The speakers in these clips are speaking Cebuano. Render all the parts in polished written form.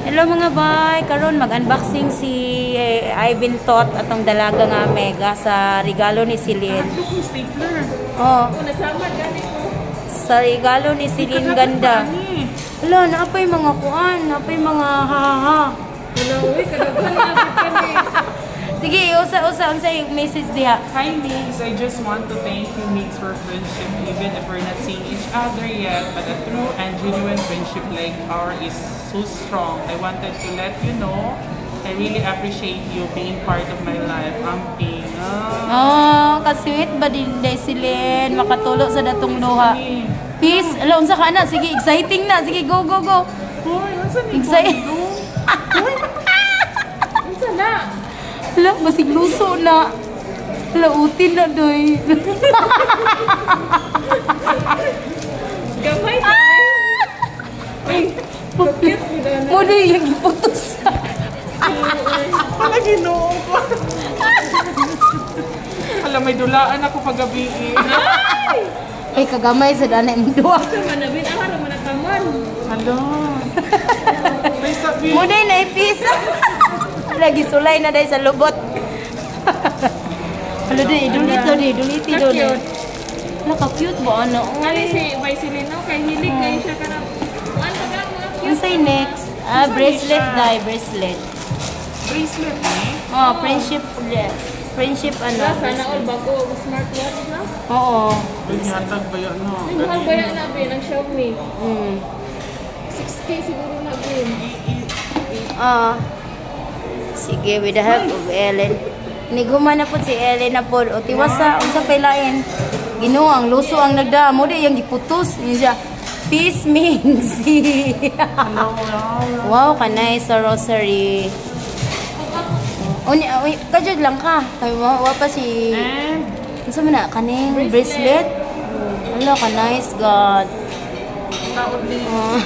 Hello mga bay, karon mag-unboxing si Ivan Tot atong dalaga nga mega sa regalo ni Celine. Ano kong stapler? Oh, Nasama gani ko. Sa regalo ni Celine ganda. Hala, naapay mga kuan, naapay mga hahaha. Wala, uy, kadaghan na gud kani. Sige, usa-usa unsay message diha? Hi Migs, I just want to thank you, Migs, for friendship, even if we're not seeing each other yet, but a true and genuine friendship like ours is so strong. I wanted to let you know I really appreciate you being part of my life. Amping. Ah. Oh, ka-sweet ba din day Celine makatulo sa datong luha. Peace. Ala, unsa ka na? Sige, exciting na. Sige, go, go, go. Hoy, unsa ni Exciting. Unsa na? Hala, basig luso na. Hala, utin na doy. Gamay na. Uy, cute gud ana. Mo na yung giputos. Wala, Ginoo ko. Hala, may dulaan ako kagabi eh. Ay, kagamay sa danay mo duwa. Unsa man na bin aharo man nataman. Hala. May sabi. Mo na yung naipisa. Lagi sulay na day sa lubot. Hala, doy, idulit do, idulit do. Ka-cute. Hala, ka-cute ba ano? Ngali si Bay Celine no kay hilig kay siya kanang kuan pa kanang mga cute. Unsay next? Ah, bracelet day, bracelet. Bracelet eh. Oh, friendship, friendship ano. Wala, sana all bago og smartwatch na. Oo. Uy, hatag ba yan, no? Ay, mahal ba yan na bin ang Xiaomi? 6K siguro na bin. Ah. Sige, with the help of Ellen. Niguma na po si Ellen na po. O tiwasa, unsa pay lain. Ginoo, ang luso ang nagda. Mo di yung giputos. Yun siya. Peace means. Hello, wow. Wow, kanay sa rosary. Unya, uy, kajud lang ka. Kay wa pa si And, unsa man na kaning bracelet? Hala ka nice God. Taon ni. Oh.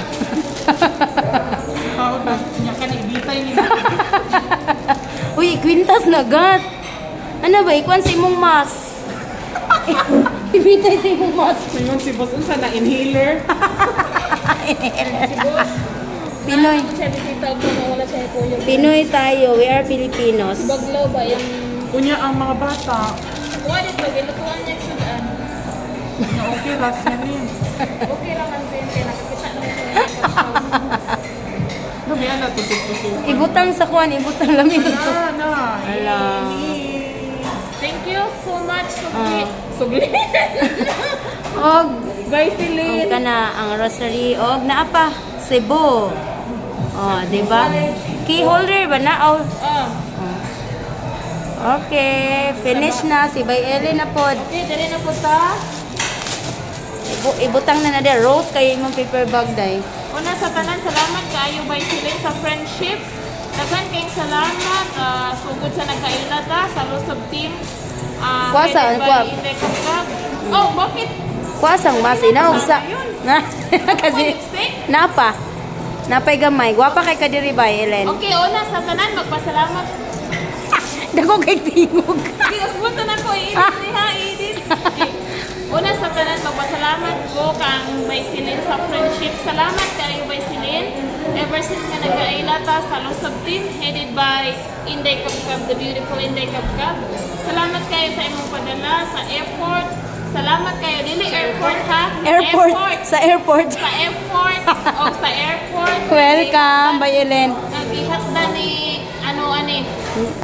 Taon na. Nya ka ni ibitay ni. Uy, kwintas na gat. Ano ba ikuan sa imong mas? Ibitay sa imong mas. Ngayon si boss unsa na inhaler? Si boss. Pinoy. Ano siya bisita og mga wala siya kuya. Pinoy tayo, we are Filipinos. Baglaw ba yung Unya ang mga bata. Kuha dito, gilutuan niya sudan. Nya okay ra siya ni. Okay ra man din kay nakakita naman siya. Grabe na tusok-tusok. Ibutang sa kuan, ibutang lami ito. Na na. Ala. Thank you so much, Sugli. Ah. Sugli. Og Bye, og Celine. kana ang rosary og naa pa Cebu. Oh, di ba? Key holder ba na? Oh. Ah. Okay, finish na si Bay Ellen na pod. Okay, dali na po ta. Ibutang na na di rose kayo imong paper bag day. Una sa tanan, salamat kaayo, Bay Celine, sa friendship. Daghan kayong salamat. Sugod sa nagkaila ta sa Lusob team. Kuha sa- Headed by kuha. Inday Kapkap. Oh, bakit? Kuasang mas inaog sa Yun. na kasi Lipstick? napa. Napay gamay. Gwapa kay kadiri Bay Ellen. Okay, una sa tanan, magpasalamat. Dako kay tingog. Sige, usbon na ko, i-edit ha, i-edit. Okay. Una sa tanan, magpasalamat ko kang Bay Celine sa friendship. Salamat kayo, Bay Celine. Ever since nga nagkaila ta sa Lusob team, headed by Inday Kapkap, the beautiful Inday Kapkap. Salamat kayo sa imong padala, sa effort. Salamat kayo. Dili airport ha? Airport. Airport. Sa airport. Sa airport. O sa airport. Welcome, Bay Ellen. Nagihatda ni, ano, ani,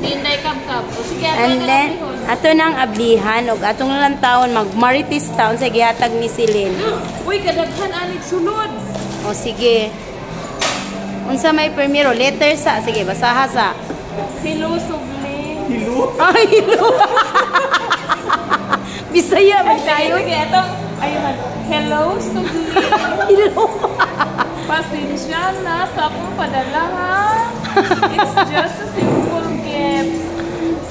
ni Inday Kapkap. O sige, ato And na then, lang. Ato nang ablihan og atong lang taon mag Marites town sa gihatag ni Celine. Uy, kadaghan anig sulod. O sige. Unsa may primero letter sa sige basaha sa. Hello, Sugli. Hello. Ay, hello. Bisaya man tayo. Sige, atong ayun. Hello, Sugli. Hello. Pasensya na sa akong padala ha. It's just a simple gift.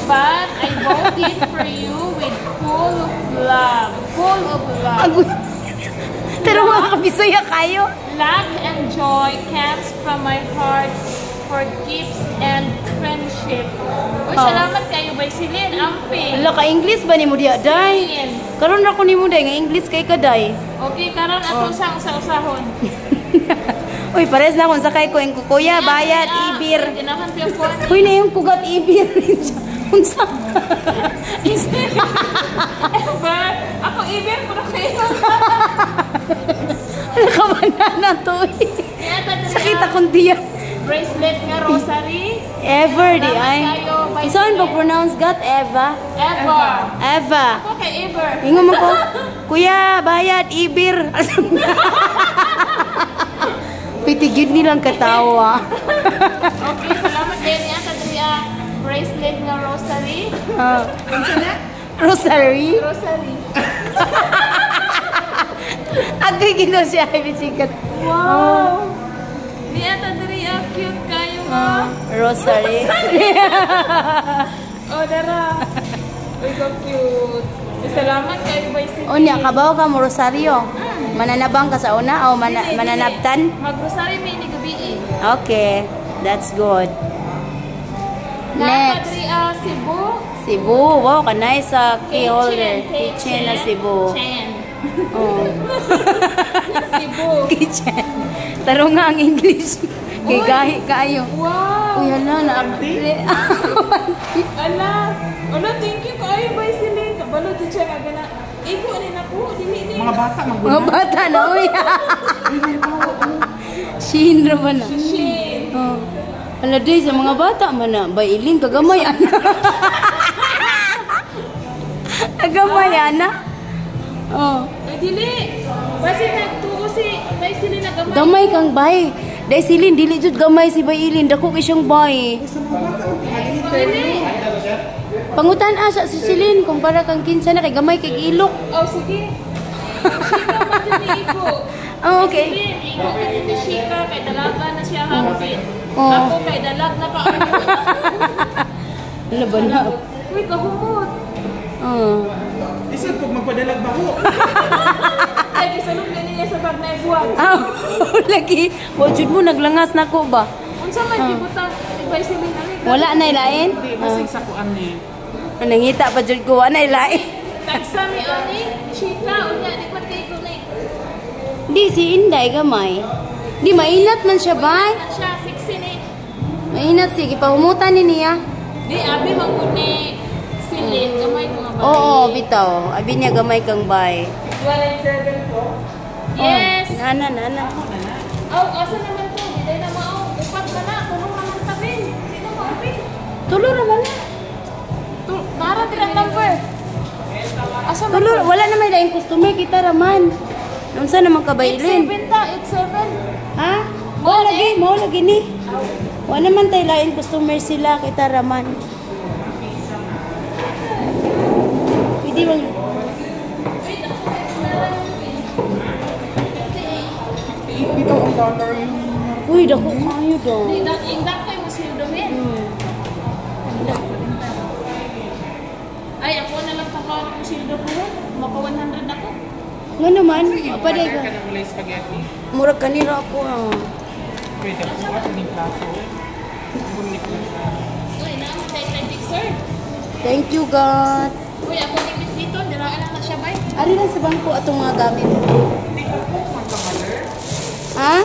But I bought it for you with full of love. Full of love. Agoy. Pero mga kabisaya kayo. Luck and joy comes from my heart for gifts and friendship. Uy, Oh. salamat kayo, Bay Celine. Amping. Ala ka English ba nimo diha day? Celine. Karon ra ko nimo day nga English kay ka day. Okay, karon atong sang usa-usahon. Uy, pares na kung sakay ko yung kuya, bayad, ibir. Ginahan pa ko. Uy, na yung kugat ibir. Unsa? Ever. Ako ibir ko na kayo. Nakabanana to eh. Sakit akong tiyan. Bracelet nga rosary. Ever di Salamat ay. kayo, bye. Saan ba pronounce gat? Eva? Ever. Eva. Ako kay Ever. Ingon mo ko, "Kuya, bayad, ibir." Pitigid nilang katawa. Okay, salamat din niya sa triya bracelet nga rosary. Ah. Rosary? Rosary. Agay gino siya, Ivy Sikat. Wow. Niya ta diri cute kayo nga. Rosary. Oh, dara. Uy, so cute. Salamat kayo, Bay City. Unya, kabaw ka mo Rosario. Mananabang ka sa una o Dili, dili. mananabtan? Mag-rosary may ni gabi eh. Okay, that's good. Next. Next, Cebu. Cebu. Wow, kanay sa key holder. Kitchen na Cebu. Chain. Oh. Cebu. Kitchen. Tarong nga ang English. Kay Uy. gahi kaayo. Wow. Uy, hala na. Ala. Ala, thank you kaayo, Bay Celine. Kabalo di siya nga gana. Igo ni na ko. Dili ni. Mga bata, Mga maguna. bata na, uy. Shin ra man na. Shane. Oh. Hala day sa mga bata man na. Bailin kagamay ana. Kagamay ana. Oh. Ay, dili. Basi nagtuo si Bay Celine na gamay. Gamay kang bay. Day silin dili jud gamay si Bailin, dako kay siyang bay. Dili. Pangutan asa si Silin kumpara kang kinsa na kay gamay kay ilok. Oh, sige. Shika man dyan ni Igo. Oh, okay. Celine, Igo ka din ni Shika. Kay dalaga na siya hapit. Oh. Ako kay dalag na ka. Ano ba na? Uy, kahumot. Oh. Isa pag magpadalag ba ko? Ay, gisalog na niya sa bag na ibuwag. Ah, lagi. Wa jud mo naglangas nako ba? Unsa man gibutang Bay Celine ani? Wala na ilain? Hindi, basta sa kuan ni. Oh. Nangita pa jud ko wa na ilain. Tagsa mi ani, Shika unya di man kay ko na. Di si Inday gamay. Di mainat man siya bay. Ano siya sexy ni. Mainat sige pahumutan ni niya. Di abi man gud ni Celine gamay ko nga ba. Oo, bitaw. Abi niya gamay kang bay. 197 po. Yes. Oh, nana, nana. Aw, asa naman to? Di na mao. Upat na na, tulong naman tabi. Sino mo abi? Tulo ra man na. Nara dira number. Asa man? Tulo, wala na may laing customer kita raman. Unsa naman ka bailin? 87 ta, 87. Ha? Mao lagi, mao lagi ni. Wala naman tay laing customer sila kita raman. Pwede bang Wait, ako kay Nara. 58 bitaw ang dollar yung Uy, dako kayo daw. Di dak ing dak kay mo sweldo men. Ay, ako na lang takaw ko sweldo ko. Maka 100 ako. Nga naman, paday Order ka. ka ng gulay spaghetti. Murag kanira ako ah. Pwede ako at yung plato. Bunik lang siya. Uy, naamo kay Magic sir. Thank you God. Uy, ako limit dito, diraan na siya bay. Ari lang sa bangko atong mga gamit. Hindi ko po magkamaler. Ha?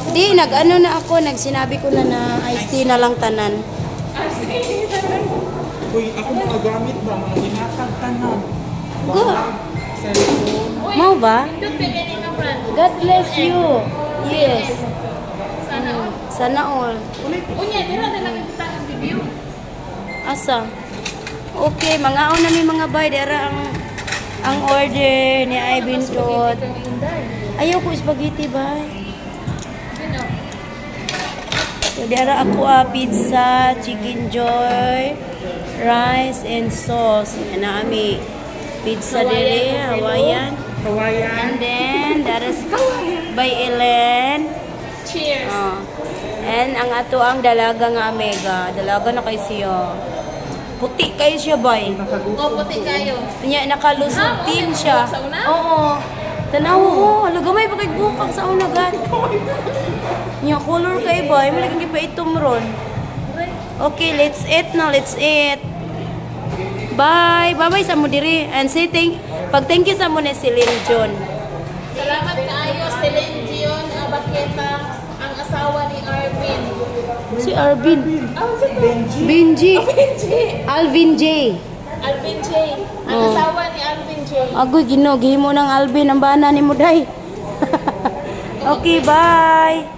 Di, nag-ano na ako, nagsinabi ko na na iced tea na lang tanan. Ah, sige. Uy, ako mga gamit ba? Mga ginatag tanan. Go. Bag, cellphone. Uy, Mau ba? Nindot kay gani nga brand. God bless you. Yes. Sana all. Sana all. Ulit. Unya, dira na lang ibutang ang review. Asa? Okay, mga na mi mga bay, dara ang order ni Ivan Tot. Ayaw ko spaghetti bay. Bino. So dara ako pizza, chicken joy, rice and sauce. Ana ami pizza diri, Hawaiian. Hawaiian. And then that is by Ellen. Cheers. Oh. And ang ato ang dalaga nga omega. Dalaga na kay siya. Puti kayo siya bay. O, puti kayo. Nya nakalusot Ah, din oo, siya. sa una? Oo. Tanaw ko, ala gamay pa kay bukak sa una gan. Nya color kay bay, mo lagi pa itom ron. Okay, let's eat na, let's eat. Bye. Bye-bye sa mo diri. And say thank pag thank you sa mo ni Celine John. Salamat kaayo, Celine Dion Abaqueta. asawa ni Arvin. Si Arvin. Ah, unsa to? Benji. Benji. Alvin J. Alvin J. Ang Oh. asawa ni Alvin J. Agoy, Ginoo, gihimo ng Alvin ang bana ni Muday. Okay, bye.